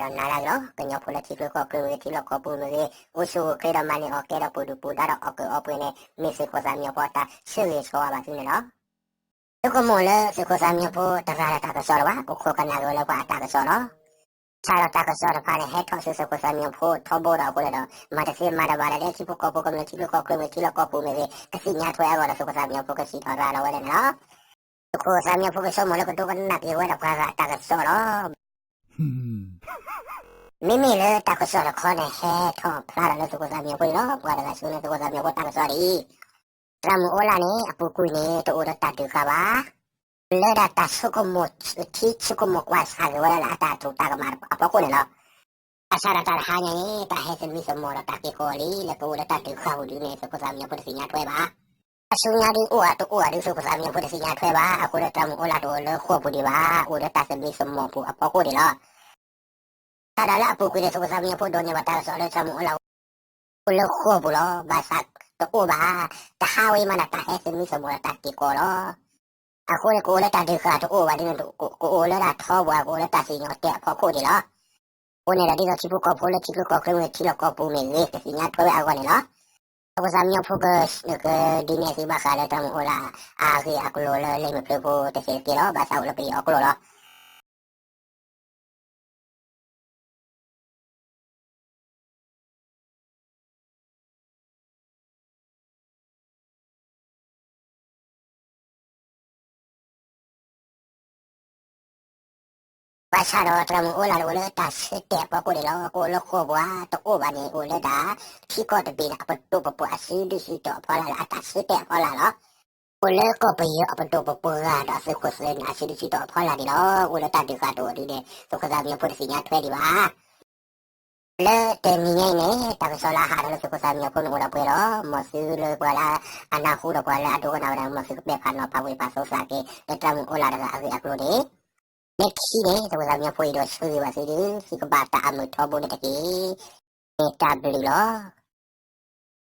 နၤလၢအဂ့ၤလီၤ. ကညီဖိလၢထံချၢကီၢ်ချၢမ့ၢ်ဂ့ၤ ထံလီၢ်ကီၢ်ပူၤမ့ၢ်ဂ့ၤ အိၣ်ဆူၣ်အိၣ်ချ့ဒီးမၤန့ၢ်အီၣ်ကဲဒီးပှၤဒုၣ်ပှၤဒါဒီးအီၣ်ကူအီပှဲၤန့ၣ် မ့ၢ်သုးခိၣ်သၣ်မံညီၤဖိအတၢ်ဆၢဂ့ၤဆၢဝါဘၣ်သုန့ၣ်လီၤ. သုကမိၣ်လၢသုးခိၣ်သၣ်မံညီၤဖိတဂၤလၢတၢ်ကစီၣ်လၢၤဘၣ်, အိၣ်ခိးကနၣ်က့ၤဝဲလၢပှၤအတၢ်ကစီၣ်လီၤ. ဘၣ်ဆၣ်ဒီးတၢ်ကစီၣ်တဖၣ်န့ၣ် ဟဲထီၣ်ဆူသုးခိၣ်သၣ်မံညီၤဖိထီဘိဒီးအဃိန့ၣ်ဒီး မၤတသ့မၤတဘၣ်လၢၤဒီးထံဖိကီၢ်ဖိကမျၢၢ်ထံလီၢ်ကီၢ်ပူၤမ့ၢ်ဂ့ၤ ကသ့ၣ်ညါထွဲအဂီၢ်ဒီး သုးခိၣ်သၣ်မံညီၤဖိကစံးထီၣ်ရၤလီၤဝဲဒၣ်န့ၣ်လီၤ. သုးခိၣ်သၣ်မံညီၤဖိကဆိကမိၣ်လၢကဒိကနၣ်က့ၤဝဲဒၣ်ပှၤဂၤအတၢ်ကစီၣ်လီၤ. မ့မ့ၢ်လၢတၢ်ကစီၣ်တခီန့ၣ် ဟဲထီၣ်ဖျါဒီးလၢသုးခိၣ်သၣ်မံညီၤဖိအံၤလီၤ. ပှၤတဂၤဆိန့ၣ် သုးခိၣ်သၣ်မံညီၤဖိတၢ်ကစီၣ်ဒ်အံၤ, သရၣ်မုၣ်အိလၣ်န့ၣ် အပူၤကွံာ်န့ၣ် တအိၣ်ဒီးတၢ်ဒုးဃာ်ဘၣ်. လၢဒၣ်တၢ်ဆိကမိၣ်ထံဆိကမိၣ်ကွၢ်ဆၣ်က့ၤဝဲဒၣ်လၢအတၢ်တိာ်တၢ်ကမၣ်အဖီခိၣ်န့ၣ်လီၤ. ဘၣ်ဆၣ်ဒီးတၢ်တဟါညါအံၤ တၢ်ဟဲသမံသမိးဒီးတၢ်က့ၤကိးလံ လၢကအိၣ်လၢတၢ်ဒုးဃာ်ပူၤဒ်န့ၣ် သုးခိၣ်သၣ်မံညီၤဖိတသ့ၣ်ညါထွဲဘၣ်. အဆူညါဒ်အိၣ်ဧါတအိၣ်ဧါဒ် သုးခိၣ်သၣ်မံညီၤဖိတသ့ၣ်ညါထွဲဘၣ်. အဃိဒီးသရၣ်မုၣ်အိလၣ်တအိၣ်လၢဃိာ်ပူၤဒံးဘၣ်, အိၣ်ဒီးတၢ်သမံသမိးပူၤအဖီခိၣ်န့ၣ်လီၤ. ဘၣ်ဆၣ်ဒီးလၢအပူၤကွံာ်န့ၣ် သုးခိၣ်သၣ်မံညီၤဖိဒိးန့ၢ်ဘၣ်တၢ်ကစီၣ်လၢသရၣ်မုၣ်အိလၣ် အိၣ်လၢဃိာ်ပူၤလီၤ. ဘၣ်ဆၣ်တအိၣ်ဘၣ်, တဟါဝဲမးန့ၣ် တၢ်ဟဲသမံသမိးဒီးတၢ်က့ၤကိးလီၤ. အဃိန့ၣ် ကအိၣ်လၢတၢ်ဒုးဃာ်တအိၣ်ဘၣ်ဒ်န့ၣ် ကအိၣ်လၢဒၣ်ထီဘိ ကအိၣ်လၢတၢ်စံၣ်ညီၣ်တဲာ်အဖီခိၣ်န့ၣ်လီၤ. အဃိန့ၣ်ဒီး ဒ်သိးထံဖိကီၢ်ဖိလၢထံချၢကီၢ်ချၢမ့ၢ်ဂ့ၤ ထံလီၢ်ကီၢ်ပူၤမ့ၢ်ဂ့ၤ ကသ့ၣ်ညါထွဲဝဲအဂီၢ်န့ၣ်လီၤ. သုးခိၣ်သၣ်မံညီၤဖိကဒုးနဲၣ်သုဘၣ်ဃးလၢသရၣ်မုၣ်အိလၣ်အဂ့ၢ်အကျိၤလၢလံာ်မဲာ်ဖျၢၣ်ဖိတစဲးတက့ၢ်လီၤ. ဘၣ်ဆၣ်အိၣ်လၢပယီၤအကျိာ်လီၤ. ဘၣ်ဆၣ်ဒီးသရၣ်မုၣ်အိလၣ်န့ၣ် အိၣ်လၢတၢ်ဆၢတဲာ်အဖီခိၣ်န့ၣ်လီၤ. ကအိၣ်လၢဃိာ်ပူၤဧါ တအိၣ်ဘၣ်န့ၣ် အိၣ်လၢဒၣ် ထံကီၢ်တဘ့ၣ်န့ၣ် အပဒိၣ်ပပှၢ်အစုဒုၣ်စုတီၤအဖီလာ်လၢအတၢ်ဆၢတဲာ်အဖီလာ်လီၤ. အိၣ်လၢကီၢ်ပယီၤအပဒိၣ်ပပှၢ်ဒီးအသုးခိၣ်သၢနၤအစုဒုၣ်စုတီၤအဖီလာ်န့ၣ်လီၤ. အိၣ်လၢတၢ်ဒုးဃာ်တအိၣ်ဒ်န့ၣ် သုးခိၣ်သၣ်မံညီၤဖိတသ့ၣ်ညါထွဲဒံးဘၣ်. လၢတနံၤညါအံၤန့ၣ် တၢ်ကစီၣ်လၢအဟးထီၣ်လၢသုးခိၣ်သၣ်မံညီၤဖိန့ၣ်အိၣ်ဒီးပှဲၤလီၤ. မ်သုလၢပှၤလၢအနၢ်ဟူဒီးပှၤလၢအဒိကနၣ်ဝဲဒၣ် မ်သုကပဲာ်ဖးနီၤဖးဝ့ၢ်ဖးသိသးက့ၤ လၢသရၣ်မုၣ်အိလၣ်တဂၤအဂ့ၢ်အကျိၤန့ၣ် လၢခံန့ၣ် သုးခိၣ်သၣ်မံညီၤဖိအံၤဒီးဆၢဂ့ၤဘၣ်သုဒုး သုကဘၣ်တၢ်အမုာ်ထီဘိန့ၣ်တက့ၢ်. မ့ၢ်တၢ်ဘျုးလီၤ.